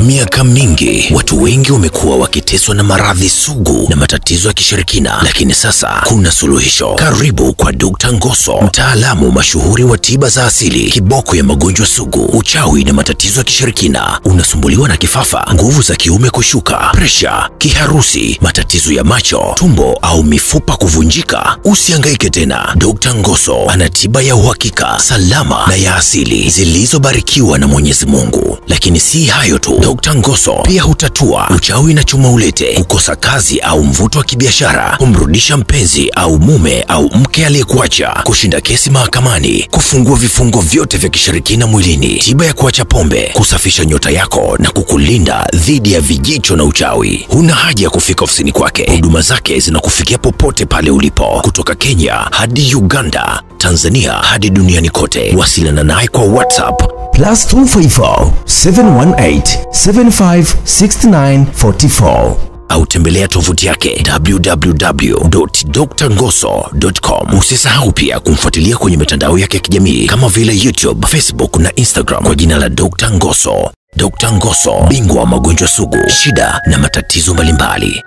miaka mingi watu wengi wamekuwa wakiteswa na maradhi sugu na matatizo ya kishirikina, lakini sasa kuna suluhisho. Karibu kwa Dr. Ngoso, mtaalamu mashuhuri wa tiba za asili, kiboko ya magonjwa sugu, uchawi na matatizo ya kishirikina. Unasumbuliwa na kifafa, nguvu za kiume kushuka, presha, kiharusi, matatizo ya macho, tumbo au mifupa kuvunjika? Usihangaike tena. Dr. Ngoso ana tiba ya uhakika, salama na ya asili zilizobarikiwa na Mwenyezi Mungu. Lakini si hayo tu, Dr. Ngoso pia hutatua uchawi na chuma ulete, kukosa kazi au mvuto wa kibiashara, kumrudisha mpenzi au mume au mke aliyekuacha, kushinda kesi mahakamani, kufungua vifungo vyote vya kishirikina mwilini, tiba ya kuacha pombe, kusafisha nyota yako na kukulinda dhidi ya vijicho na uchawi. Huna haja ya kufika ofisini kwake, huduma zake zinakufikia popote pale ulipo, kutoka Kenya hadi Uganda, Tanzania hadi duniani kote. Wasiliana naye kwa WhatsApp +254 718 75 69 44 au tembelea tovuti yake www.drngoso.com. Usisahau pia kumfuatilia kwenye mitandao yake ya kijamii kama vile YouTube, Facebook na Instagram kwa jina la Dr. Ngoso. Dr. Ngoso, bingwa wa magonjwa sugu, shida na matatizo mbalimbali.